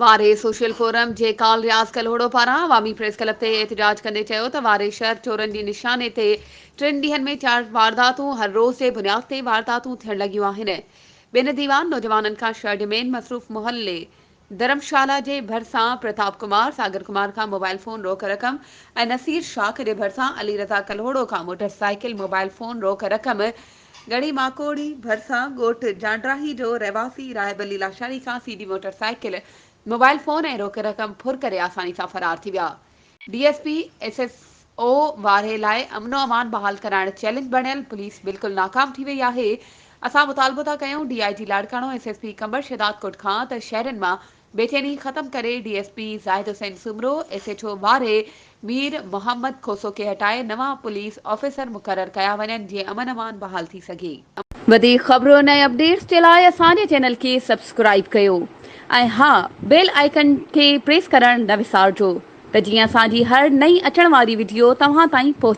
Warah social forum جي call Riaz Kalhoro پاران عوامي press club تي احتجاج ڪندي چيو ته وارهه شهر چورن جي نشاني تي ٽن ڏينهن ۾ چار وارداتون هر روز جي بنياد تي وارداتون ٿيڻ لڳيون آهن ٻن ديوان نوجوانن کان شهر جي مين مصروف محلي ڌرمشالا جي ڀرسان پرتاپ ڪمار ساگر ڪمار کان موبائل فون روڪ رقم ۽ نصير شاخ جي ڀرسان علي رضا ڪلهوڙو کان موٽر سائيڪل موبائل فون روڪ رقم ڳڙهي ماڪوڙي ڀرسان ڳوٺ جانڊراهي جو رهواسي راهب علي لاشاري کان C D motorcycle, mobile phone ۽ روڪ رقم ڦر ڪري آساني سان فرار ٿي ويا. D S P, S S O Warah لاء امن و امان بحال ڪرائڻ چئلينج بڻيل، پوليس بلڪل ناڪام ٿي وئي آهي، اسان مطالبو ٿا ڪيون D I G Larkana, S S P Qambar Shahdadkot کان ته شهرين مان بيچيني ختم ڪري D S P Zahid Hussain Soomro, S H O Warah Mir Muhammad Khoso کي هٽائي نوان پوليس آفيسر مقرر ڪيا وڃن جيئن امن امان بحال ٿي سگهي. وڌيڪ خبرن ۽ اپڊيٽس جي لاء اسان جي چينل کي سبسڪرائيب ڪيو ۽ ها بيل آئيڪن کي پريس ڪرڻ نه وسارجو ته جيئن اسان جي هر نئين اچڻ واري وڊيو توهان تائين پهچي.